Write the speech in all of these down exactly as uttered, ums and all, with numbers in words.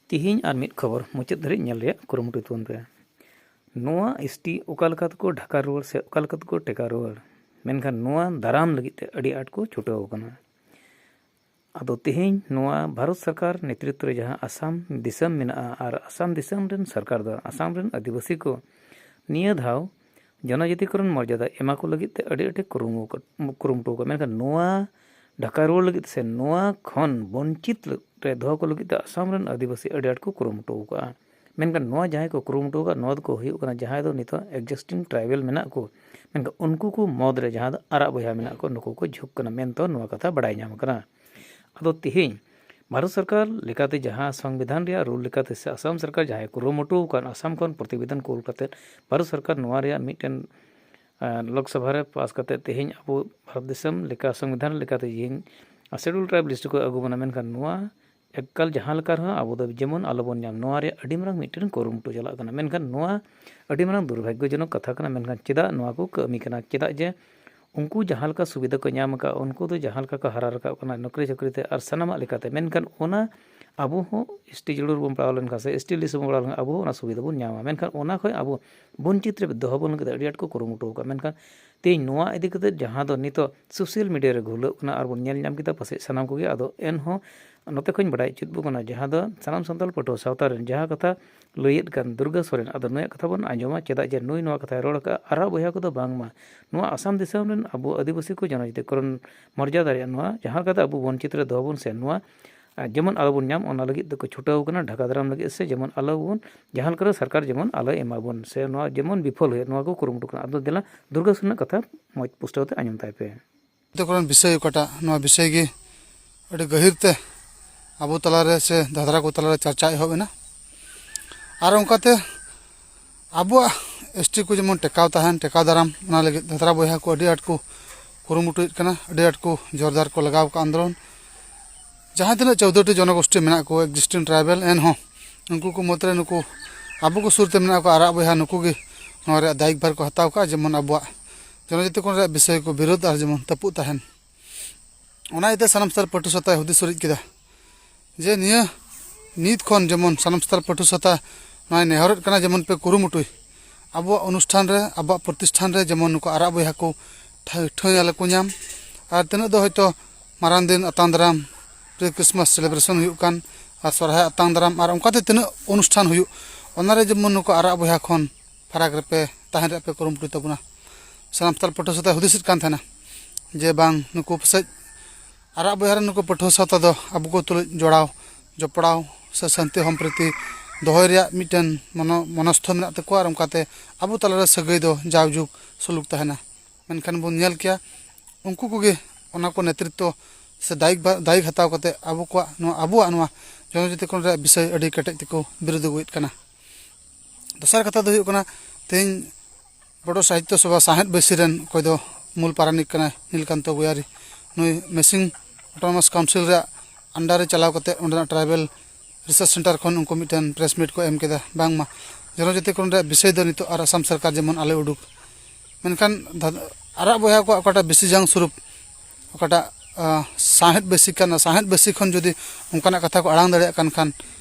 ᱛᱤᱦᱤᱧ ᱟᱨ ᱢᱤᱫ ᱠᱷᱚᱵᱚᱨ ᱢᱩᱪᱟᱹᱫ ᱫᱷᱟᱹᱨᱤᱡ ᱧᱮᱞ ᱨᱮᱭᱟᱜ ᱠᱩᱨᱩᱢᱩᱴᱩᱭ ᱛᱟᱵᱚᱱ ᱯᱮ᱾ ᱱᱚᱣᱟ ᱮᱥ ᱴᱤ ᱚᱠᱟ ᱞᱮᱠᱟ ᱛᱮᱠᱚ ᱰᱷᱟᱠᱟ ᱨᱩᱣᱟᱹᱲ ᱥᱮ ᱚᱠᱟ ᱞᱮᱠᱟ ᱛᱮᱠᱚ ᱴᱮᱠᱟᱣ ᱨᱩᱣᱟᱹᱲ, ᱢᱮᱱᱠᱷᱟᱱ ᱱᱚᱣᱟ ᱫᱟᱨᱟᱢ ᱞᱟᱹᱜᱤᱫ ᱛᱮ ᱟᱹᱰᱤ ᱟᱸᱴ ᱠᱚ ᱪᱷᱩᱴᱟᱹᱣ ᱟᱠᱟᱱᱟ᱾ ᱟᱫᱚ ᱛᱮᱦᱮᱧ ᱱᱚᱣᱟ ᱵᱷᱟᱨᱚᱛ ᱥᱚᱨᱠᱟᱨ ᱱᱮᱛᱨᱤᱛᱵ ᱨᱮ ᱡᱟᱦᱟᱸ ᱟᱥᱟᱢ ᱫᱤᱥᱚᱢ ᱢᱮᱱᱟᱜᱼᱟ, ᱟᱨ ᱟᱥᱟᱢ ᱫᱤᱥᱚᱢ ᱨᱮᱱ ᱥᱚᱨᱠᱟᱨ ᱫᱚ ᱟᱥᱟᱢ ᱨᱮᱱ ᱟᱹᱫᱤᱵᱟᱹᱥᱤ ᱠᱚ ᱱᱤᱭᱟᱹ ᱫᱷᱟᱣ ᱡᱚᱱᱚᱡᱟᱛᱤᱠᱚᱨᱚᱱ ᱢᱚᱨᱡᱟᱫᱟ ᱮᱢᱟ ᱠᱚ ᱞᱟᱹᱜᱤᱫ ᱛᱮ ᱟᱹᱰᱤ ᱟᱸᱴᱮ ᱠᱩᱨᱩᱢᱩ-, ᱠᱩᱨᱩᱢᱩᱴᱩ ᱟᱠᱟᱫᱟ᱾ ᱢᱮᱱᱠᱷᱟᱱ ᱱᱚᱣᱟ ᱰᱷᱟᱠᱟ ᱨᱩᱣᱟᱹᱲ ᱞᱟᱹᱜᱤᱫ ᱥᱮ ᱱᱚᱣᱟ ᱠᱷᱚᱱ ᱵᱚᱧᱪᱤᱛ ᱨᱮ ᱫᱚᱦᱚ ᱠᱚ ᱞᱟᱹᱜᱤᱫ ᱛᱮ ᱟᱥᱟᱢ ᱨᱮᱱ ᱟᱹᱫᱤᱵᱟᱹᱥᱤ ᱟᱹᱰᱤ ᱟᱸᱴ ᱠᱚ ᱠᱩᱨᱩᱢᱩᱴᱩ ᱟᱠᱟᱫᱼᱟ᱾ ᱢᱮᱱᱠᱷᱟᱱ ᱱᱚᱣᱟ ᱡᱟᱦᱟᱸᱭ ᱠᱚ ᱠᱩᱨᱩᱢᱩᱴᱩ ᱟᱠᱟᱫ, ᱱᱚᱣᱟ ᱫᱚᱠᱚ ᱦᱩᱭᱩᱜ ᱠᱟᱱᱟ ᱡᱟᱦᱟᱸᱭ ᱫᱚ ᱱᱤᱛᱚᱜ existing tribal ᱢᱮᱱᱟᱜ ᱠᱚ, ᱢᱮᱱᱠᱷᱟᱱ ᱩᱱᱠᱩ ᱠᱚ ᱢᱩᱫᱽ ᱨᱮ ᱡᱟᱦᱟᱸ ᱫᱚ ᱟᱨᱟᱜ ᱵᱚᱭᱦᱟ ᱢᱮᱱᱟᱜ ᱠᱚ, ᱱᱩᱠᱩ ᱠᱚ ᱡᱷᱩᱸᱠ ᱠᱟᱱᱟ ᱢᱮᱱᱛᱮ ᱱᱚᱣᱟ ᱠᱟᱛᱷᱟ ᱵᱟᱲᱟᱭ ᱧᱟᱢ ᱟᱠᱟᱱᱟ᱾ ᱟᱫᱚ ᱛᱮᱦᱮᱧ ᱵᱷᱟᱨᱚᱛ ᱥᱚᱨᱠᱟᱨ ᱞᱮᱠᱟᱛᱮ ᱡᱟᱦᱟᱸ ᱥᱚᱝᱵᱤᱫᱷᱟᱱ ᱨᱮᱭᱟᱜ rule ᱞᱮᱠᱟᱛᱮ ᱥᱮ ᱟᱥᱟᱢ ᱥᱚᱨᱠᱟᱨ ᱡᱟᱦᱟᱸᱭ ᱠᱩᱨᱩᱢᱩᱴᱩ ᱟᱠᱟᱱ, ᱟᱥᱟᱢ ᱠᱷᱚᱱ ᱯᱨᱚᱛᱤᱵᱮᱫᱚᱱ ᱠᱳᱞ ᱠᱟᱛᱮ ᱵᱷᱟᱨᱚᱛ ᱥᱚᱨᱠᱟᱨ ᱱᱚᱣᱟ ᱨᱮᱭᱟᱜ ᱢᱤᱫᱴᱮᱱ, ᱟᱸ, ᱞᱳᱠᱥᱚᱵᱷᱟ ᱨᱮ ᱯᱟᱥ ᱠᱟᱛᱮ ᱛᱮᱦᱮᱧ ᱟᱵᱚ ᱵᱷᱟᱨᱚᱛ ᱫᱤᱥᱚᱢ ᱞᱮᱠᱟ ᱥᱚᱝᱵᱤᱫᱷᱟᱱ ᱞᱮᱠᱟᱛᱮ ᱡᱮ schedule tribe list ᱠᱚ ᱟᱹᱜᱩ ᱵᱚᱱᱟ, ᱢᱮᱱᱠᱷᱟᱱ ᱱᱚᱣᱟ ᱮᱠᱟᱞ ᱡᱟᱦᱟᱸ ᱞᱮᱠᱟ ᱨᱮᱦᱚᱸ ᱟᱵᱚ ᱫᱚ ᱡᱮᱢᱚᱱ ᱟᱞᱚᱵᱚᱱ ᱧᱟᱢ, ᱱᱚᱣᱟ ᱨᱮᱭᱟᱜ ᱟᱹᱰᱤ ᱢᱟᱨᱟᱝ ᱢᱤᱫᱴᱮᱱ ᱠᱩᱨᱩᱢᱩᱴᱩ ᱪᱟᱞᱟᱜ ᱠᱟᱱᱟ᱾ ᱢᱮᱱᱠᱷᱟᱱ ᱱᱚᱣᱟ ᱟᱹᱰᱤ ᱢᱟᱨᱟᱝ ᱫᱩᱨᱵᱷᱟᱜᱽᱭᱚᱡᱚᱱᱚᱠ ᱠᱟᱛᱷᱟ ᱠᱟᱱᱟ᱾ ᱢᱮᱱᱠᱷᱟᱱ ᱪᱮᱫᱟᱜ ᱱᱚᱣᱟ ᱠᱚ ᱠᱟᱹᱢᱤ ᱠᱟᱱᱟ? ᱪᱮᱫᱟᱜ ᱡᱮ ᱩᱱᱠᱩ ᱡᱟᱦᱟᱸ ᱞᱮᱠᱟ ᱥᱩᱵᱤᱫᱷᱟ ᱠᱚ ᱧᱟᱢ ᱟᱠᱟᱫ, ᱩᱱᱠᱩ ᱫᱚ ᱡᱟᱦᱟᱸ ᱞᱮᱠᱟ ᱠᱚ ᱦᱟᱨᱟ ᱨᱟᱠᱟᱵ ᱠᱟᱱᱟ ᱱᱚᱠᱨᱤ ᱪᱟᱹᱠᱨᱤ ᱛᱮ ᱟᱨ ᱥᱟᱱᱟᱢᱟᱜ ᱞᱮᱠᱟᱛᱮ, ᱢᱮᱱᱠᱷᱟᱱ ᱚᱱᱟ ᱟᱵᱚ ᱦᱚᱸ ᱮᱥ ᱴᱤ schedule ᱨᱮᱵᱚᱱ ᱯᱟᱲᱟᱣ ᱞᱮᱱᱠᱷᱟᱱ ᱥᱮ ᱮᱥ ᱴᱤ list ᱨᱮᱵᱚᱱ ᱯᱟᱲᱟᱣ ᱞᱮᱱᱠᱷᱟᱱ ᱟᱵᱚ ᱦᱚᱸ ᱚᱱᱟ ᱥᱩᱵᱤᱫᱷᱟ ᱵᱚᱱ ᱧᱟᱢᱟ᱾ ᱢᱮᱱᱠᱷᱟᱱ ᱚᱱᱟ ᱠᱷᱚᱱ ᱟᱵᱚ ᱵᱚᱧᱪᱤᱛ ᱨᱮ ᱫᱚᱦᱚ ᱵᱚᱱ ᱞᱟᱹᱜᱤᱫ ᱟᱹᱰᱤ ᱟᱸᱴ ᱠᱚ ᱠᱩᱨᱩᱢᱩᱴᱩ ᱟᱠᱟᱫᱼᱟ᱾ ᱢᱮᱱᱠᱷᱟᱱ ᱛᱮᱦᱮᱧ ᱱᱚᱣᱟ ᱤᱫᱤ ᱠᱟᱛᱮ ᱡᱟᱦᱟᱸ ᱫᱚ ᱱᱤᱛᱚᱜ social media ᱨᱮ ᱜᱷᱩᱨᱞᱟᱹᱜ ᱠᱟᱱᱟ ᱟᱨ ᱵᱚᱱ ᱧᱮᱞ ᱧᱟᱢ ᱠᱮᱫᱟ, ᱯᱟᱥᱮᱡ ᱥᱟᱱᱟᱢ ᱠᱚᱜᱮ, ᱟᱫᱚ ᱮᱱᱦᱚᱸ ᱱᱚᱛᱮ ᱠᱷᱚᱱ ᱵᱟᱰᱟᱭ ᱦᱚᱪᱚᱭᱮᱫ ᱵᱚᱱ ᱠᱟᱱᱟ, ᱡᱟᱦᱟᱸ ᱫᱚ ᱥᱟᱱᱟᱢ ᱥᱟᱱᱛᱟᱲ ᱯᱟᱹᱴᱷᱩᱣᱟᱹ ᱥᱟᱶᱛᱟ ᱨᱮᱱ ᱡᱟᱦᱟᱸ ᱠᱟᱛᱷᱟ ᱞᱟᱹᱭᱮᱫ ᱠᱟᱱ ᱫᱩᱨᱜᱟ ᱥᱚᱨᱮᱱ, ᱟᱫᱚ ᱱᱩᱭᱟᱜ ᱠᱟᱛᱷᱟ ᱵᱚᱱ ᱟᱸᱡᱚᱢᱟ᱾ ᱪᱮᱫᱟᱜ ᱡᱮ ᱱᱩᱭ ᱱᱚᱣᱟ ᱠᱟᱛᱷᱟᱭ ᱨᱚᱲ ᱟᱠᱟᱫᱼᱟ, ᱟᱨᱟᱜ ᱵᱚᱭᱦᱟ ᱠᱚᱫᱚ ᱵᱟᱝᱢᱟ ᱱᱚᱣᱟ ᱟᱥᱟᱢ ᱫᱤᱥᱚᱢ ᱨᱮᱱ ᱟᱵᱚ ᱟᱹᱫᱤᱵᱟᱹᱥᱤ ᱠᱚ ᱡᱚᱱᱚᱡᱟᱛᱤᱠᱚᱨᱚᱱ ᱢᱚᱨᱡᱟᱫᱟ ᱨᱮᱭᱟᱜ ᱱᱚᱣᱟ ᱡᱟᱦᱟᱸ ᱞᱮᱠᱟᱛᱮ ᱟᱵᱚ ᱵᱚᱧᱪᱤᱛ ᱨᱮ ᱫᱚᱦᱚ ᱵᱚᱱ ᱥᱮ ᱱᱚᱣᱟ, ᱟᱨ ᱡᱮᱢᱚᱱ ᱟᱞᱚ ᱵᱚᱱ ᱧᱟᱢ, ᱚᱱᱟ ᱞᱟᱹᱜᱤᱫ ᱫᱚᱠᱚ ᱪᱷᱩᱴᱟᱹᱣ ᱟᱠᱟᱱᱟ ᱰᱷᱟᱠᱟ ᱫᱟᱨᱟᱢ ᱞᱟᱹᱜᱤᱫ ᱥᱮ ᱡᱮᱢᱚᱱ ᱟᱞᱚ ᱵᱚᱱ, ᱡᱟᱦᱟᱸ ᱞᱮᱠᱟᱨᱮ ᱥᱚᱨᱠᱟᱨ ᱡᱮᱢᱚᱱ ᱟᱞᱚᱭ ᱮᱢᱟ ᱵᱚᱱ ᱥᱮ ᱱᱚᱣᱟ ᱡᱮᱢᱚᱱ ᱵᱤᱯᱷᱚᱞ ᱦᱩᱭᱩᱜ, ᱱᱚᱣᱟ ᱠᱚ ᱠᱩᱨᱩᱢᱩᱴᱩ ᱠᱟᱱᱟ᱾ ᱟᱫᱚ ᱫᱮᱞᱟ ᱫᱩᱨᱜᱟ ᱥᱚᱨᱮᱱᱟᱜ ᱠᱟᱛᱷᱟ ᱢᱚᱡᱽ ᱯᱩᱥᱴᱟᱹᱣ ᱛᱮ ᱟᱸᱡᱚᱢ ᱛᱟᱭ ᱯᱮ᱾ ᱡᱚᱛᱚ ᱠᱷᱚᱱ ᱵᱤᱥᱚᱭ ᱚᱠᱟᱴᱟᱜ, ᱱᱚᱣᱟ ᱵᱤᱥᱚᱭ ᱜᱮ ᱟᱹᱰᱤ ᱜᱟᱹᱦᱤᱨ ᱛᱮ ᱟᱵᱚ ᱛᱟᱞᱟᱨᱮ ᱥᱮ ᱫᱟᱫᱽᱨᱟ ᱠᱚ ᱛᱟᱞᱟᱨᱮ ᱪᱟᱨᱪᱟ ᱮᱦᱚᱵ ᱮᱱᱟ᱾ ᱟᱨ ᱚᱱᱠᱟᱛᱮ ᱟᱵᱚᱣᱟᱜ ᱮᱥ ᱴᱤ ᱠᱚ ᱡᱮᱢᱚᱱ ᱴᱮᱠᱟᱣ ᱛᱟᱦᱮᱱ, ᱴᱮᱠᱟᱣ ᱫᱟᱨᱟᱢ, ᱚᱱᱟ ᱞᱟᱹᱜᱤᱫ ᱫᱟᱫᱽᱨᱟ ᱵᱚᱭᱦᱟ ᱠᱚ ᱟᱹᱰᱤ ᱟᱸᱴ ᱠᱚ ᱠᱩᱨᱩᱢᱩᱴᱩᱭᱮᱫ ᱠᱟᱱᱟ, ᱟᱹᱰᱤ ᱟᱸᱴ ᱠᱚ ᱡᱳᱨᱫᱟᱨ ᱠᱚ ᱞᱟᱜᱟᱣ ᱟᱠᱟᱫ ᱟᱱᱫᱳᱞᱚᱱ᱾ ᱡᱟᱦᱟᱸ ᱛᱤᱱᱟᱹᱜ ᱪᱳᱫᱽᱫᱳ ᱴᱤ ᱡᱚᱱᱚᱜᱳᱥᱴᱤ ᱢᱮᱱᱟᱜ ᱠᱚ existing tribal, ᱮᱱᱦᱚᱸ ᱩᱱᱠᱩ ᱠᱚ ᱢᱩᱫᱽᱨᱮ ᱱᱩᱠᱩ ᱟᱵᱚ ᱠᱚ ᱥᱩᱨ ᱛᱮ ᱢᱮᱱᱟᱜ ᱠᱚ ᱟᱨᱟᱜ ᱵᱚᱭᱦᱟ, ᱱᱩᱠᱩ ᱜᱮ ᱱᱚᱣᱟ ᱨᱮᱭᱟᱜ ᱫᱟᱭᱤᱠᱵᱷᱟᱨ ᱠᱚ ᱦᱟᱛᱟᱣ ᱠᱟᱜᱼᱟ, ᱡᱮᱢᱚᱱ ᱟᱵᱚᱣᱟᱜ ᱡᱚᱱᱚᱡᱟᱛᱤ ᱠᱚ ᱨᱮᱭᱟᱜ ᱵᱤᱥᱚᱭ ᱠᱚ ᱵᱤᱨᱳᱫᱷ ᱟᱨ ᱡᱮᱢᱚᱱ ᱛᱟᱹᱯᱩᱜ ᱛᱟᱦᱮᱱ᱾ ᱚᱱᱟ ᱤᱭᱟᱹᱛᱮ ᱥᱟᱱᱟᱢ ᱥᱟᱱᱛᱟᱲ ᱯᱟᱹᱴᱷᱩᱣᱟᱹ ᱥᱟᱶᱛᱟᱭ ᱦᱩᱫᱤᱥ ᱦᱩᱨᱤᱡ ᱠᱮᱫᱟ ᱡᱮ ᱱᱤᱭᱟᱹ ᱱᱤᱛ ᱠᱷᱚᱱ ᱡᱮᱢᱚᱱ ᱥᱟᱱᱟᱢ ᱥᱟᱱᱛᱟᱲ ᱯᱟᱹᱴᱷᱩᱣᱟᱹ ᱥᱟᱶᱛᱟ ᱱᱚᱣᱟᱭ ᱱᱮᱦᱚᱨᱮᱫ ᱠᱟᱱᱟ, ᱡᱮᱢᱚᱱ ᱯᱮ ᱠᱩᱨᱩᱢᱩᱴᱩᱭ, ᱟᱵᱚᱣᱟᱜ ᱚᱱᱩᱥᱴᱷᱟᱱ ᱨᱮ, ᱟᱵᱚᱣᱟᱜ ᱯᱨᱚᱛᱤᱥᱴᱷᱟᱱ ᱨᱮ ᱡᱮᱢᱚᱱ ᱱᱩᱠᱩ ᱟᱨᱟᱜ ᱵᱚᱭᱦᱟ ᱠᱚ ᱴᱷᱟᱹ- ᱴᱷᱟᱹᱭ ᱟᱞᱚ ᱠᱚ ᱧᱟᱢ᱾ ᱟᱨ ᱛᱤᱱᱟᱹᱜ ᱫᱚ ᱦᱚᱭᱛᱳ ᱢᱟᱨᱟᱝ ᱫᱤᱱ ᱟᱛᱟᱝ ᱫᱟᱨᱟᱢ, pre Christmas celebration ᱦᱩᱭᱩᱜ ᱠᱟᱱ, ᱟᱨ ᱥᱚᱨᱦᱟᱭ ᱟᱛᱟᱝ ᱫᱟᱨᱟᱢ, ᱟᱨ ᱚᱱᱠᱟᱛᱮ ᱛᱤᱱᱟᱹᱜ ᱚᱱᱩᱥᱴᱷᱟᱱ ᱦᱩᱭᱩᱜ, ᱚᱱᱟᱨᱮ ᱡᱮᱢᱚᱱ ᱱᱩᱠᱩ ᱟᱨᱟᱜ ᱵᱚᱭᱦᱟ ᱠᱷᱚᱱ ᱯᱷᱟᱨᱟᱠ ᱨᱮᱯᱮ ᱛᱟᱦᱮᱱ ᱨᱮᱭᱟᱜ ᱯᱮ ᱠᱩᱨᱩᱢᱩᱴᱩᱭ ᱛᱟᱵᱚᱱᱟ᱾ ᱥᱟᱱᱟᱢ ᱥᱟᱱᱛᱟᱲ ᱯᱟᱹᱴᱷᱩᱣᱟᱹ ᱥᱟᱶᱛᱟ ᱦᱩᱫᱤᱥᱮᱫ ᱠᱟᱱ ᱛᱟᱦᱮᱱᱟ ᱡᱮ ᱵᱟᱝ, ᱱᱩᱠᱩ ᱯᱟᱥᱮᱡ ᱟᱨᱟᱜ ᱵᱚᱭᱦᱟ ᱨᱮᱱ ᱱᱩᱠᱩ ᱯᱟᱹᱴᱷᱩᱣᱟᱹ ᱥᱟᱶᱛᱟ ᱫᱚ ᱟᱵᱚ ᱠᱚ ᱛᱩᱞᱩᱡ ᱡᱚᱲᱟᱣ ᱡᱚᱯᱲᱟᱣ ᱥᱮ ᱥᱟᱱᱛᱤ ᱦᱚᱢᱯᱨᱤᱛᱤ ᱫᱚᱦᱚᱭ ᱨᱮᱭᱟᱜ ᱢᱤᱫᱴᱮᱱ ᱢᱚᱱᱚ- ᱢᱚᱱᱚᱥᱛᱷᱚ ᱢᱮᱱᱟᱜ ᱛᱟᱠᱚᱣᱟ, ᱟᱨ ᱚᱱᱠᱟᱛᱮ ᱟᱵᱚ ᱛᱟᱞᱟᱨᱮ ᱥᱟᱹᱜᱟᱹᱭ ᱫᱚ ᱡᱟᱣᱡᱩᱜᱽ ᱥᱩᱞᱩᱠ ᱛᱟᱦᱮᱱᱟ᱾ ᱢᱮᱱᱠᱷᱟᱱ ᱵᱚᱱ ᱧᱮᱞ ᱠᱮᱭᱟ, ᱩᱱᱠᱩ ᱠᱚᱜᱮ ᱚᱱᱟ ᱠᱚ ᱱᱮᱛᱨᱤᱛᱛᱚ ᱥᱮ ᱫᱟᱭᱤᱠ ᱵᱟ- ᱫᱟᱭᱤᱠ ᱦᱟᱛᱟᱣ ᱠᱟᱛᱮ ᱟᱵᱚ ᱠᱚᱣᱟᱜ ᱱᱚᱣᱟ, ᱟᱵᱚᱣᱟᱜ ᱱᱚᱣᱟ ᱡᱚᱱᱚᱡᱟᱛᱤᱠᱚᱨᱚᱱ ᱨᱮᱭᱟᱜ ᱵᱤᱥᱚᱭ ᱟᱹᱰᱤ ᱠᱮᱴᱮᱡ ᱛᱮᱠᱚ ᱵᱤᱨᱳᱫ ᱟᱹᱜᱩᱭᱮᱫ ᱠᱟᱱᱟ᱾ ᱫᱚᱥᱟᱨ ᱠᱟᱛᱷᱟ ᱫᱚ ᱦᱩᱭᱩᱜ ᱠᱟᱱᱟ, ᱛᱮᱦᱮᱧ ᱵᱚᱰᱚ ᱥᱟᱦᱤᱛᱛᱚ ᱥᱚᱵᱷᱟ ᱥᱟᱶᱦᱮᱫ ᱵᱟᱹᱭᱥᱤ ᱨᱮᱱ ᱚᱠᱚᱭ ᱫᱚ ᱢᱩᱞ ᱯᱟᱨᱟᱱᱤᱠ ᱠᱟᱱᱟᱭ ᱱᱤᱞᱠᱟᱱᱛᱚ ᱜᱳᱭᱟᱨᱤ, ᱱᱩᱭ ᱢᱮᱥᱤᱝ Autonomous Council ᱨᱮᱭᱟᱜ under ᱨᱮ ᱪᱟᱞᱟᱣ ᱠᱟᱛᱮ ᱚᱸᱰᱮᱱᱟᱜ tribal research center ᱠᱷᱚᱱ ᱩᱱᱠᱩ ᱢᱤᱫᱴᱮᱱ press meet ᱠᱚ ᱮᱢ ᱠᱮᱫᱟ, ᱵᱟᱝᱢᱟ ᱡᱚᱱᱚᱡᱟᱛᱤᱠᱚᱨᱚᱱ ᱨᱮᱭᱟᱜ ᱵᱤᱥᱚᱭ ᱫᱚ ᱱᱤᱛᱚᱜ ᱟᱨ ᱟᱥᱟᱢ ᱥᱚᱨᱠᱟᱨ ᱡᱮᱢᱚᱱ ᱟᱞᱚᱭ ᱩᱰᱩᱠ᱾ ᱢᱮᱱᱠᱷᱟᱱ ᱫᱷᱟ- ᱟᱨᱟᱜ ᱵᱚᱭᱦᱟ ᱠᱚᱣᱟᱜ ᱚᱠᱟᱴᱟᱜ ᱵᱤᱥᱤ ᱡᱟᱝ ᱥᱚᱨᱩᱯ, ᱚᱠᱟᱴᱟᱜ, ᱟᱸ, ᱥᱟᱶᱦᱮᱫ ᱵᱟᱹᱭᱥᱤ ᱠᱟᱱᱟ, ᱥᱟᱶᱦᱮᱫ ᱵᱟᱹᱭᱥᱤ ᱠᱷᱚᱱ ᱡᱩᱫᱤ ᱚᱱᱠᱟᱱᱟᱜ ᱠᱟᱛᱷᱟ ᱠᱚ ᱟᱲᱟᱝ ᱫᱟᱲᱮᱭᱟᱜ ᱠᱟᱱ ᱠᱷᱟᱱ,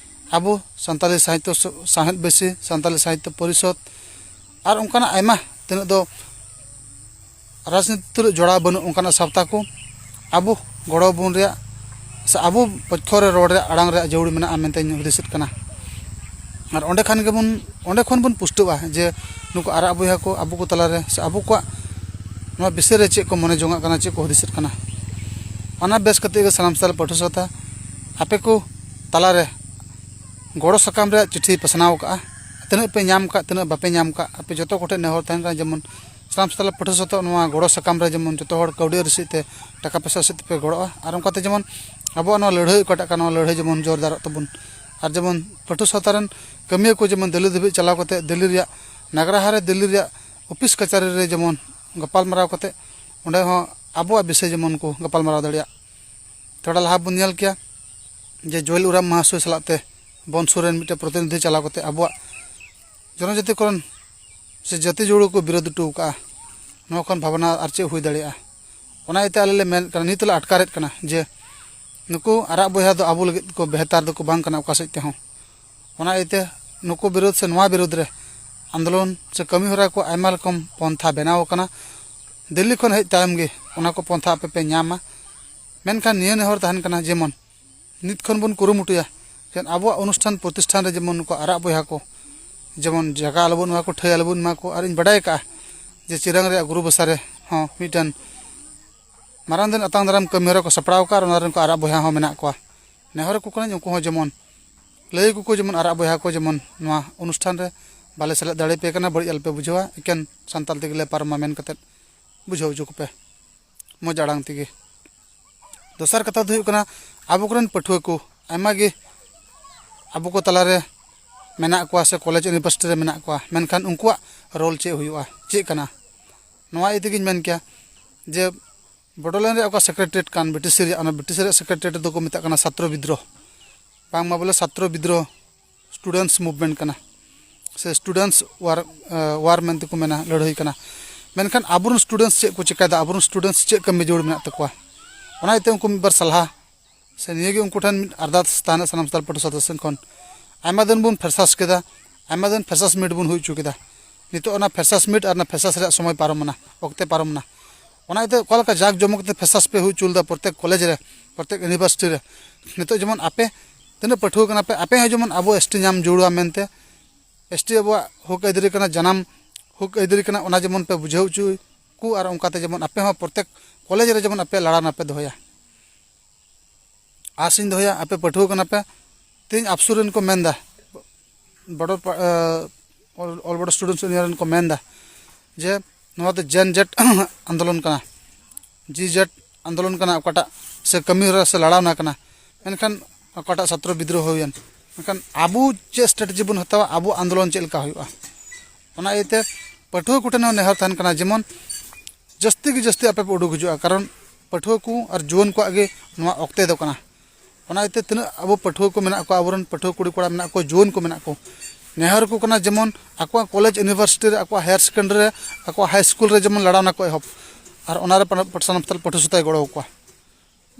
ᱟᱵᱚ ᱥᱟᱱᱛᱟᱞᱤ ᱥᱟᱦᱤᱛᱛᱚ ᱥ- ᱥᱟᱶᱦᱮᱫ ᱵᱟᱹᱭᱥᱤ, ᱥᱟᱱᱛᱟᱞᱤ ᱥᱟᱦᱤᱛᱛᱚ ᱯᱚᱨᱤᱥᱚᱫᱽ ᱟᱨ ᱚᱱᱠᱟᱱᱟᱜ ᱟᱭᱢᱟ ᱛᱤᱱᱟᱹᱜ ᱫᱚ ᱨᱟᱡᱽᱱᱤᱛᱤ ᱛᱩᱞᱩᱡ ᱡᱚᱲᱟᱣ ᱵᱟᱹᱱᱩᱜ ᱚᱱᱠᱟᱱᱟᱜ ᱥᱟᱶᱛᱟ ᱠᱚ ᱟᱵᱚ ᱜᱚᱲᱚ ᱵᱚᱱ ᱨᱮᱭᱟᱜ ᱥᱮ ᱟᱵᱚ ᱯᱚᱠᱠᱷᱚ ᱨᱮ ᱨᱚᱲ ᱨᱮᱭᱟᱜ, ᱟᱲᱟᱝ ᱨᱮᱭᱟᱜ ᱡᱟᱹᱨᱩᱲ ᱢᱮᱱᱟᱜᱼᱟ ᱢᱮᱱᱛᱮᱧ ᱦᱩᱫᱤᱥᱮᱫ ᱠᱟᱱᱟ᱾ ᱟᱨ ᱚᱸᱰᱮ ᱠᱷᱟᱱ ᱜᱮᱵᱚᱱ, ᱚᱸᱰᱮ ᱠᱷᱚᱱ ᱵᱚᱱ ᱯᱩᱥᱴᱟᱹᱜᱼᱟ ᱡᱮ ᱱᱩᱠᱩ ᱟᱨᱟᱜ ᱵᱚᱭᱦᱟ ᱠᱚ ᱟᱵᱚ ᱠᱚ ᱛᱟᱞᱟᱨᱮ ᱥᱮ ᱟᱵᱚ ᱠᱚᱣᱟᱜ ᱱᱚᱣᱟ ᱵᱤᱥᱚᱭ ᱨᱮ ᱪᱮᱫ ᱠᱚ ᱢᱚᱱᱮ ᱡᱚᱝᱟᱜ ᱠᱟᱱᱟ, ᱪᱮᱫ ᱠᱚ ᱦᱩᱫᱤᱥᱮᱫ ᱠᱟᱱᱟ᱾ ᱚᱱᱟ ᱵᱮᱥ ᱠᱟᱛᱮ ᱜᱮ ᱥᱟᱱᱟᱢ ᱥᱟᱱᱛᱟᱲ ᱯᱟᱹᱴᱷᱩᱣᱟᱹ ᱥᱟᱶᱛᱟ ᱟᱯᱮ ᱠᱚ ᱛᱟᱞᱟᱨᱮ ᱜᱚᱲᱚ ᱥᱟᱠᱟᱢ ᱨᱮᱭᱟᱜ ᱪᱤᱴᱷᱤ ᱯᱟᱥᱱᱟᱣ ᱠᱟᱜᱼᱟ᱾ ᱛᱤᱱᱟᱹᱜ ᱯᱮ ᱧᱟᱢ ᱠᱟᱜ, ᱛᱤᱱᱟᱹᱜ ᱵᱟᱯᱮ ᱧᱟᱢ ᱠᱟᱜ, ᱟᱯᱮ ᱡᱚᱛᱚ ᱠᱚᱴᱷᱮᱱ ᱱᱮᱦᱚᱨ ᱛᱟᱦᱮᱱ ᱠᱟᱱᱟ, ᱡᱮᱢᱚᱱ ᱥᱟᱱᱟᱢ ᱥᱟᱱᱛᱟᱲ ᱯᱟᱹᱴᱷᱩᱣᱟᱹ ᱥᱟᱶᱛᱟ ᱱᱚᱣᱟ ᱜᱚᱲᱚ ᱥᱟᱠᱟᱢ ᱨᱮ ᱡᱮᱢᱚᱱ ᱡᱚᱛᱚ ᱦᱚᱲ ᱠᱟᱹᱣᱰᱤ ᱟᱹᱨᱤ ᱥᱮᱫ ᱛᱮ, ᱴᱟᱠᱟ ᱯᱚᱭᱥᱟ ᱥᱮᱫ ᱛᱮᱯᱮ ᱜᱚᱲᱚᱜᱼᱟ᱾ ᱟᱨ ᱚᱱᱠᱟᱛᱮ ᱡᱮᱢᱚᱱ ᱟᱵᱚᱣᱟᱜ ᱱᱚᱣᱟ ᱞᱟᱹᱲᱦᱟᱹᱭ ᱚᱠᱟᱴᱟᱜ ᱠᱟᱱᱟ, ᱱᱚᱣᱟ ᱞᱟᱹᱲᱦᱟᱹᱭ ᱡᱮᱢᱚᱱ ᱡᱳᱨᱫᱟᱨᱚᱜ ᱛᱟᱵᱚᱱ᱾ ᱟᱨ ᱡᱮᱢᱚᱱ ᱯᱟᱹᱴᱷᱩᱣᱟᱹ ᱥᱟᱶᱛᱟ ᱨᱮᱱ ᱠᱟᱹᱢᱤᱭᱟᱹ ᱠᱚ ᱡᱮᱢᱚᱱ ᱫᱤᱞᱞᱤ ᱫᱷᱟᱹᱵᱤᱡ ᱪᱟᱞᱟᱣ ᱠᱟᱛᱮ, ᱫᱤᱞᱞᱤ ᱨᱮᱭᱟᱜ ᱱᱟᱜᱽᱨᱟᱦᱟ ᱨᱮ, ᱫᱤᱞᱞᱤ ᱨᱮᱭᱟᱜ ᱚᱯᱷᱤᱥ ᱠᱟᱪᱷᱟᱨᱤ ᱨᱮ ᱡᱮᱢᱚᱱ ᱜᱟᱯᱟᱞ ᱢᱟᱨᱟᱣ ᱠᱟᱛᱮ ᱚᱸᱰᱮ ᱦᱚᱸ ᱟᱵᱚᱣᱟᱜ ᱵᱤᱥᱚᱭ ᱡᱮᱢᱚᱱ ᱠᱚ ᱜᱟᱯᱟᱞ ᱢᱟᱨᱟᱣ ᱫᱟᱲᱮᱭᱟᱜ᱾ ᱛᱷᱚᱲᱟ ᱞᱟᱦᱟ ᱵᱚᱱ ᱧᱮᱞ ᱠᱮᱭᱟ ᱡᱮ ᱡᱩᱭᱮᱞ ᱳᱨᱟᱢ ᱢᱟᱦᱟᱥᱚᱭ ᱥᱟᱞᱟᱜ ᱛᱮ ᱵᱚᱱᱥᱩᱨ ᱨᱮᱱ ᱢᱤᱫᱴᱮᱱ ᱯᱨᱚᱛᱤᱱᱤᱫᱷᱤ ᱪᱟᱞᱟᱣ ᱠᱟᱛᱮ ᱟᱵᱚᱣᱟᱜ ᱡᱚᱱᱚᱡᱟᱛᱤᱠᱚᱨᱚᱱ ᱥᱮ ᱡᱟᱹᱛᱤ ᱡᱳᱲᱳ ᱠᱚ ᱵᱤᱨᱳᱫᱷ ᱦᱚᱴᱚ ᱟᱠᱟᱫᱼᱟ᱾ ᱱᱚᱣᱟ ᱠᱷᱚᱱ ᱵᱷᱟᱵᱽᱱᱟ ᱟᱨ ᱪᱮᱫ ᱦᱩᱭ ᱫᱟᱲᱮᱭᱟᱜᱼᱟ? ᱚᱱᱟ ᱤᱭᱟᱹᱛᱮ ᱟᱞᱮ ᱞᱮ ᱢᱮᱱ ᱠᱟᱱᱟ, ᱱᱤᱛ ᱞᱮ ᱟᱴᱠᱟᱨᱮᱫ ᱠᱟᱱᱟ ᱡᱮ ᱱᱩᱠᱩ ᱟᱨᱟᱜ ᱵᱚᱭᱦᱟ ᱫᱚ ᱟᱵᱚ ᱞᱟᱹᱜᱤᱫ ᱠᱚ ᱵᱮᱦᱛᱟᱨ ᱫᱚᱠᱚ ᱵᱟᱝ ᱠᱟᱱᱟ ᱚᱠᱟ ᱥᱮᱫ ᱛᱮᱦᱚᱸ᱾ ᱚᱱᱟ ᱤᱭᱟᱹᱛᱮ ᱱᱩᱠᱩ ᱵᱤᱨᱩᱫᱷ ᱥᱮ ᱱᱚᱣᱟ ᱵᱤᱨᱩᱫᱷ ᱨᱮ ᱟᱱᱫᱳᱞᱚᱱ ᱥᱮ ᱠᱟᱹᱢᱤ ᱦᱚᱨᱟ ᱠᱚ ᱟᱭᱢᱟ ᱨᱚᱠᱚᱢ ᱯᱚᱱᱛᱷᱟ ᱵᱮᱱᱟᱣ ᱟᱠᱟᱱᱟ᱾ ᱫᱤᱞᱞᱤ ᱠᱷᱚᱱ ᱦᱮᱡ ᱛᱟᱭᱚᱢ ᱜᱮ ᱚᱱᱟ ᱠᱚ ᱯᱚᱱᱛᱷᱟ ᱟᱯᱮ ᱯᱮ ᱧᱟᱢᱟ᱾ ᱢᱮᱱᱠᱷᱟᱱ ᱱᱤᱭᱟᱹ ᱱᱮᱦᱚᱨ ᱛᱟᱦᱮᱱ ᱠᱟᱱᱟ, ᱡᱮᱢᱚᱱ ᱱᱤᱛ ᱠᱷᱚᱱ ᱵᱚᱱ ᱠᱩᱨᱩᱢᱩᱴᱩᱭᱟ, ᱡᱮ ᱟᱵᱚᱣᱟᱜ ᱚᱱᱩᱥᱴᱷᱟᱱ ᱯᱨᱚᱛᱤᱥᱴᱷᱟᱱ ᱨᱮ ᱡᱮᱢᱚᱱ ᱱᱩᱠᱩ ᱟᱨᱟᱜ ᱵᱚᱭᱦᱟ ᱠᱚ ᱡᱮᱢᱚᱱ ᱡᱟᱭᱜᱟ ᱟᱞᱚᱵᱚᱱ ᱮᱢᱟ ᱠᱚ, ᱴᱷᱟᱹᱭ ᱟᱞᱚᱵᱚᱱ ᱮᱢᱟ ᱠᱚ᱾ ᱟᱨ ᱤᱧ ᱵᱟᱰᱟᱭ ᱠᱟᱜᱼᱟ ᱡᱮ ᱪᱤᱨᱟᱝ ᱨᱮᱭᱟᱜ ᱜᱩᱨᱩ ᱵᱟᱥᱟ ᱨᱮ ᱦᱚᱸ ᱢᱤᱫᱴᱮᱱ ᱢᱟᱨᱟᱝ ᱫᱤᱱ ᱟᱛᱟᱝ ᱫᱟᱨᱟᱢ ᱠᱟᱹᱢᱤ ᱦᱚᱨᱟ ᱠᱚ ᱥᱟᱯᱲᱟᱣ ᱟᱠᱟᱫ, ᱟᱨ ᱚᱱᱟ ᱨᱮᱱ ᱠᱚ ᱟᱨᱟᱜ ᱵᱚᱭᱦᱟ ᱦᱚᱸ ᱢᱮᱱᱟᱜ ᱠᱚᱣᱟ᱾ ᱱᱮᱦᱚᱨ ᱟᱠᱚ ᱠᱟᱹᱱᱟᱹᱧ, ᱩᱱᱠᱩ ᱦᱚᱸ ᱡᱮᱢᱚᱱ ᱞᱟᱹᱭ ᱟᱠᱚ ᱠᱚ, ᱡᱮᱢᱚᱱ ᱟᱨᱟᱜ ᱵᱚᱭᱦᱟ ᱠᱚ ᱡᱮᱢᱚᱱ ᱱᱚᱣᱟ ᱚᱱᱩᱥᱴᱷᱟᱱ ᱨᱮ ᱵᱟᱞᱮ ᱥᱮᱞᱮᱫ ᱫᱟᱲᱮ ᱯᱮ ᱠᱟᱱᱟ, ᱵᱟᱹᱲᱤᱡ ᱟᱞᱚᱯᱮ ᱵᱩᱡᱷᱟᱹᱣᱟ, ᱮᱠᱮᱱ ᱥᱟᱱᱛᱟᱲ ᱛᱮᱜᱮ ᱞᱮ ᱯᱟᱨᱚᱢᱟ ᱢᱮᱱ ᱠᱟᱛᱮᱫ ᱵᱩᱡᱷᱟᱹᱣ ᱦᱚᱪᱚ ᱠᱚᱯᱮ ᱢᱚᱡᱽ ᱟᱲᱟᱝ ᱛᱮᱜᱮ᱾ ᱫᱚᱥᱟᱨ ᱠᱟᱛᱷᱟ ᱫᱚ ᱦᱩᱭᱩᱜ ᱠᱟᱱᱟ, ᱟᱵᱚ ᱠᱚᱨᱮᱱ ᱯᱟᱹᱴᱷᱩᱣᱟᱹ ᱠᱚ ᱟᱭᱢᱟ ᱜᱮ ᱟᱵᱚ ᱠᱚ ᱛᱟᱞᱟᱨᱮ ᱢᱮᱱᱟᱜ ᱠᱚᱣᱟ ᱥᱮ ᱠᱚᱞᱮᱡᱽ ᱤᱭᱩᱱᱤᱵᱷᱟᱨᱥᱤᱴᱤ ᱨᱮ ᱢᱮᱱᱟᱜ ᱠᱚᱣᱟ, ᱢᱮᱱᱠᱷᱟᱱ ᱩᱱᱠᱩᱣᱟᱜ ᱨᱳᱞ ᱪᱮᱫ ᱦᱩᱭᱩᱜᱼᱟ, ᱪᱮᱫ ᱠᱟᱱᱟ? ᱱᱚᱣᱟ ᱤᱫᱤ ᱛᱮᱜᱮᱧ ᱢᱮᱱ ᱠᱮᱭᱟ ᱡᱮ ᱵᱚᱰᱳᱞᱮᱱᱰ ᱨᱮᱭᱟᱜ ᱚᱠᱟ ᱥᱮᱠᱨᱮᱴᱟᱨᱤᱭᱮᱴ ᱠᱟᱱ ᱵᱨᱤᱴᱤᱥ ᱨᱮᱭᱟᱜ, ᱚᱱᱟ ᱵᱨᱤᱴᱤᱥ ᱨᱮᱭᱟᱜ ᱥᱮᱠᱨᱮᱴᱟᱨᱤᱭᱮᱴ ᱫᱚᱠᱚ ᱢᱮᱛᱟᱜ ᱠᱟᱱᱟ ᱪᱷᱟᱛᱨᱚ ᱵᱤᱫᱽᱨᱳᱦ, ᱵᱟᱝᱢᱟ ᱵᱚᱞᱮ ᱪᱷᱟᱛᱨᱚ ᱵᱤᱫᱽᱨᱳᱦ, ᱥᱴᱩᱰᱮᱱᱴᱥ ᱢᱩᱵᱷᱢᱮᱱᱴ ᱠᱟᱱᱟ ᱥᱮ ᱥᱴᱩᱰᱮᱱᱴᱥ ᱣᱟᱨ, ᱣᱟᱨ ᱢᱮᱱᱛᱮ ᱠᱚ ᱢᱮᱱᱟ, ᱞᱟᱹᱲᱦᱟᱹᱭ ᱠᱟᱱᱟ᱾ ᱢᱮᱱᱠᱷᱟᱱ ᱟᱵᱚᱨᱮᱱ ᱥᱴᱩᱰᱮᱱᱴᱥ ᱪᱮᱫ ᱠᱚ ᱪᱤᱠᱟᱹᱭᱮᱫᱟ, ᱟᱵᱚᱨᱮᱱ ᱥᱴᱩᱰᱮᱱᱴᱥ ᱪᱮᱫ ᱠᱟᱹᱢᱤ ᱡᱟᱹᱨᱩᱲ ᱢᱮᱱᱟᱜ ᱛᱟᱠᱚᱣᱟ? ᱚᱱᱟ ᱤᱭᱟᱹᱛᱮ ᱩᱱᱠᱩ ᱢᱤᱫ ᱵᱟᱨ ᱥᱟᱞᱦᱟ ᱥᱮ ᱱᱤᱭᱟᱹ ᱜᱮ ᱩᱱᱠᱩ ᱴᱷᱮᱱ ᱢᱤᱫ ᱟᱨᱫᱟᱥ ᱛᱟᱦᱮᱱᱟ ᱥᱟᱱᱟᱢ ᱥᱟᱱᱛᱟᱲ ᱯᱟᱹᱴᱷᱩᱣᱟᱹ ᱥᱟᱶᱛᱟ ᱥᱮᱱ ᱠᱷᱚᱱ᱾ ᱟᱭᱢᱟ ᱫᱤᱱ ᱵᱚᱱ ᱯᱷᱮᱥᱟᱥ ᱠᱮᱫᱟ, ᱟᱭᱢᱟ ᱫᱤᱱ ᱯᱷᱮᱥᱟᱥ ᱢᱤᱴ ᱵᱚᱱ ᱦᱩᱭ ᱦᱚᱪᱚ ᱠᱮᱫᱟ᱾ ᱱᱤᱛᱚᱜ ᱚᱱᱟ ᱯᱷᱮᱥᱟᱥ ᱢᱤᱴ ᱟᱨ ᱚᱱᱟ ᱯᱷᱮᱥᱟᱥ ᱨᱮᱭᱟᱜ ᱥᱚᱢᱚᱭ ᱯᱟᱨᱚᱢ ᱮᱱᱟ, ᱚᱠᱛᱮ ᱯᱟᱨᱚᱢ ᱮᱱᱟ᱾ ᱚᱱᱟ ᱤᱭᱟᱹᱛᱮ ᱚᱠᱟ ᱞᱮᱠᱟ ᱡᱟᱠ ᱡᱚᱢᱚᱠ ᱛᱮ ᱯᱷᱮᱥᱟᱥ ᱯᱮ ᱦᱩᱭ ᱦᱚᱪᱚ ᱞᱮᱫᱟ ᱯᱨᱚᱛᱮᱠ ᱠᱚᱞᱮᱡᱽ ᱨᱮ, ᱯᱨᱚᱛᱮᱠ ᱤᱭᱩᱱᱤᱵᱷᱟᱨᱥᱤᱴᱤ ᱨᱮ, ᱱᱤᱛᱚᱜ ᱡᱮᱢᱚᱱ ᱟᱯᱮ ᱛᱤᱱᱟᱹᱜ ᱯᱟᱹᱴᱷᱩᱣᱟᱹ ᱠᱟᱱᱟ ᱯᱮ, ᱟᱯᱮ ᱦᱚᱸ ᱡᱮᱢᱚᱱ ᱟᱵᱚ ᱮᱥ ᱴᱤ ᱧᱟᱢ ᱡᱟᱹᱨᱩᱲᱟ ᱢᱮᱱᱛᱮ, ᱮᱥ ᱴᱤ ᱟᱵᱚᱣᱟᱜ ᱦᱚᱠ ᱟᱹᱭᱫᱟᱹᱨᱤ ᱠᱟᱱᱟ, ᱡᱟᱱᱟᱢ ᱦᱚᱠ ᱟᱹᱭᱫᱟᱹᱨᱤ ᱠᱟᱱᱟ, ᱚᱱᱟ ᱡᱮᱢᱚᱱ ᱯᱮ ᱵᱩᱡᱷᱟᱹᱣ ᱦᱚᱪᱚ ᱠᱚ, ᱟᱨ ᱚᱱᱠᱟᱛᱮ ᱡᱮᱢᱚᱱ ᱟᱯᱮ ᱦᱚᱸ ᱯᱨᱚᱛᱮᱠ ᱠᱚᱞᱮᱡᱽ ᱨᱮ ᱡᱮᱢᱚᱱ ᱟᱯᱮ ᱞᱟᱲᱟᱣ ᱨᱮᱱᱟᱜ ᱯᱮ ᱫᱚᱦᱚᱭᱟ᱾ ᱟᱥᱤᱧ ᱫᱚᱦᱚᱭᱟ, ᱟᱯᱮ ᱯᱟᱹᱴᱷᱩᱣᱟᱹ ᱠᱟᱱᱟ ᱯᱮ, ᱛᱮᱦᱮᱧ ᱟᱯᱥᱩᱨ ᱨᱮᱱ ᱠᱚ ᱢᱮᱱᱫᱟ, ᱵᱚᱰᱚ ᱯᱟ-, ᱮ, ᱚᱞ, ᱚᱞ ᱵᱚᱰᱚ ᱥᱴᱩᱰᱮᱱᱴᱥ ᱤᱭᱩᱱᱤᱭᱚᱱ ᱨᱮᱱ ᱠᱚ ᱢᱮᱱᱫᱟ ᱡᱮ ᱱᱚᱣᱟ ᱫᱚ ᱡᱮᱱ ᱡᱮᱴ ᱟᱱᱫᱳᱞᱚᱱ ᱠᱟᱱᱟ, ᱡᱤ ᱡᱮᱴ ᱟᱱᱫᱳᱞᱚᱱ ᱠᱟᱱᱟ ᱚᱠᱟᱴᱟᱜ, ᱥᱮ ᱠᱟᱹᱢᱤ ᱦᱚᱨᱟ ᱥᱮ ᱞᱟᱲᱟᱣᱱᱟ ᱠᱟᱱᱟ, ᱢᱮᱱᱠᱷᱟᱱ ᱚᱠᱟᱴᱟᱜ ᱪᱷᱟᱛᱨᱚ ᱵᱤᱫᱽᱨᱳᱦ ᱦᱩᱭᱮᱱ, ᱢᱮᱱᱠᱷᱟᱱ ᱟᱵᱚ ᱪᱮᱫ ᱥᱴᱨᱮᱴᱮᱡᱤ ᱵᱚᱱ ᱦᱟᱛᱟᱣᱟ, ᱟᱵᱚ ᱟᱱᱫᱳᱞᱚᱱ ᱪᱮᱫ ᱞᱮᱠᱟ ᱦᱩᱭᱩᱜᱼᱟ? ᱚᱱᱟ ᱤᱭᱟᱹᱛᱮ ᱯᱟᱹᱴᱷᱩᱣᱟᱹ ᱠᱚᱴᱷᱮᱱ ᱦᱚᱸ ᱱᱮᱦᱚᱨ ᱛᱟᱦᱮᱱ ᱠᱟᱱᱟ, ᱡᱮᱢᱚᱱ ᱡᱟᱹᱥᱛᱤ ᱜᱮ ᱡᱟᱹᱥᱛᱤ ᱟᱯᱮ ᱯᱮ ᱩᱰᱩᱠ ᱦᱤᱡᱩᱜᱼᱟ, ᱠᱟᱨᱚᱱ ᱯᱟᱹᱴᱷᱩᱣᱟᱹ ᱠᱚ ᱟᱨ ᱡᱩᱣᱟᱹᱱ ᱠᱚᱣᱟᱜ ᱜᱮ ᱱᱚᱣᱟ ᱚᱠᱛᱮ ᱫᱚ ᱠᱟᱱᱟ᱾ ᱚᱱᱟ ᱤᱭᱟᱹᱛᱮ ᱛᱤᱱᱟᱹᱜ ᱟᱵᱚ ᱯᱟᱹᱴᱷᱩᱣᱟᱹ ᱠᱚ ᱢᱮᱱᱟᱜ ᱠᱚᱣᱟ, ᱟᱵᱚᱨᱮᱱ ᱯᱟᱹᱴᱷᱩᱣᱟᱹ ᱠᱩᱲᱤ ᱠᱚᱲᱟ ᱢᱮᱱᱟᱜ ᱠᱚ, ᱡᱩᱣᱟᱹᱱ ᱠᱚ ᱢᱮᱱᱟᱜ ᱠᱚ, ᱱᱮᱦᱚᱨ ᱠᱚ ᱠᱟᱱᱟ ᱡᱮᱢᱚᱱ ᱟᱠᱚᱣᱟᱜ ᱠᱚᱞᱮᱡᱽ ᱤᱭᱩᱱᱤᱵᱷᱟᱨᱥᱤᱴᱤ ᱨᱮ, ᱟᱠᱚᱣᱟᱜ ᱦᱟᱭᱟᱨ ᱥᱮᱠᱮᱱᱰᱟᱨᱤ ᱨᱮ, ᱟᱠᱚᱣᱟᱜ ᱦᱟᱭ ᱥᱠᱩᱞ ᱨᱮ ᱡᱮᱢᱚᱱ ᱞᱟᱲᱟᱣᱱᱟ ᱠᱚ ᱮᱦᱚᱵ, ᱟᱨ ᱚᱱᱟᱨᱮ ᱯᱟᱱ-, ᱥᱟᱱᱟᱢ ᱥᱟᱱᱛᱟᱲ ᱯᱟᱹᱴᱷᱩᱣᱟᱹ ᱥᱟᱶᱛᱮᱭ ᱜᱚᱲᱚ ᱟᱠᱚᱣᱟ᱾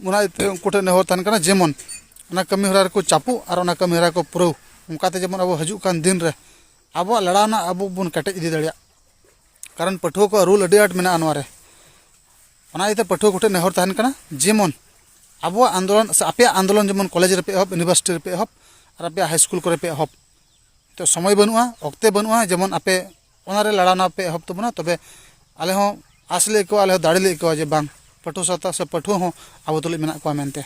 ᱚᱱᱟ ᱤᱭᱟᱹᱛᱮ ᱩᱱᱠᱩ ᱴᱷᱮᱱ ᱱᱮᱦᱚᱨ ᱛᱟᱦᱮᱱ ᱠᱟᱱᱟ, ᱡᱮᱢᱚᱱ ᱚᱱᱟ ᱠᱟᱹᱢᱤ ᱦᱚᱨᱟ ᱨᱮᱠᱚ ᱪᱟᱯᱚᱜ ᱟᱨ ᱚᱱᱟ ᱠᱟᱹᱢᱤ ᱦᱚᱨᱟ ᱠᱚ ᱯᱩᱨᱟᱹᱣ᱾ ᱚᱱᱠᱟᱛᱮ ᱡᱮᱢᱚᱱ ᱟᱵᱚ ᱦᱤᱡᱩᱜ ᱠᱟᱱ ᱫᱤᱱ ᱨᱮ ᱟᱵᱚᱣᱟᱜ ᱞᱟᱲᱟᱣᱱᱟ ᱟᱵᱚ ᱵᱚᱱ ᱠᱮᱴᱮᱡ ᱤᱫᱤ ᱫᱟᱲᱮᱭᱟᱜ᱾ ᱠᱟᱨᱚᱱ ᱯᱟᱹᱴᱷᱩᱣᱟᱹ ᱠᱚᱣᱟᱜ ᱨᱳᱞ ᱟᱹᱰᱤ ᱟᱸᱴ ᱢᱮᱱᱟᱜᱼᱟ ᱱᱚᱣᱟ ᱨᱮ᱾ ᱚᱱᱟ ᱤᱭᱟᱹᱛᱮ ᱯᱟᱹᱴᱷᱩᱣᱟᱹ ᱠᱚᱴᱷᱮᱱ ᱱᱮᱦᱚᱨ ᱛᱟᱦᱮᱱ ᱠᱟᱱᱟ, ᱡᱮᱢᱚᱱ ᱟᱵᱚᱣᱟᱜ ᱟᱱᱫᱳᱞᱚᱱ ᱥᱮ ᱟᱯᱮᱭᱟᱜ ᱟᱱᱫᱳᱞᱚᱱ ᱡᱮᱢᱚᱱ ᱠᱚᱞᱮᱡᱽ ᱨᱮᱯᱮ ᱮᱦᱚᱵ, ᱤᱭᱩᱱᱤᱵᱷᱟᱨᱥᱤᱴᱤ ᱨᱮᱯᱮ ᱮᱦᱚᱵ ᱟᱨ ᱟᱯᱮᱭᱟᱜ ᱦᱟᱭ ᱥᱠᱩᱞ ᱠᱚᱨᱮ ᱯᱮ ᱮᱦᱚᱵ᱾ ᱱᱤᱛᱚᱜ ᱥᱚᱢᱚᱭ ᱵᱟᱹᱱᱩᱜᱼᱟ, ᱚᱠᱛᱮ ᱵᱟᱹᱱᱩᱜᱼᱟ, ᱡᱮᱢᱚᱱ ᱟᱯᱮ ᱚᱱᱟᱨᱮ ᱞᱟᱲᱟᱣᱱᱟ ᱯᱮ ᱮᱦᱚᱵ ᱛᱟᱵᱚᱱᱟ, ᱛᱚᱵᱮ ᱟᱞᱮ ᱦᱚᱸ ᱟᱥ ᱞᱮ ᱟᱹᱭᱠᱟᱹᱣᱟ, ᱟᱞᱮ ᱦᱚᱸ ᱫᱟᱲᱮ ᱞᱮ ᱟᱹᱭᱠᱟᱹᱣᱟ ᱡᱮ ᱵᱟᱝ, ᱯᱟᱹᱴᱷᱩᱣᱟᱹ ᱥᱟᱶᱛᱟ ᱥᱮ ᱯᱟᱹᱴᱷᱩᱣᱟᱹ ᱦᱚᱸ ᱟᱵᱚ ᱛᱩᱞᱩᱡ ᱢᱮᱱᱟᱜ ᱠᱚᱣᱟ ᱢᱮᱱᱛᱮ᱾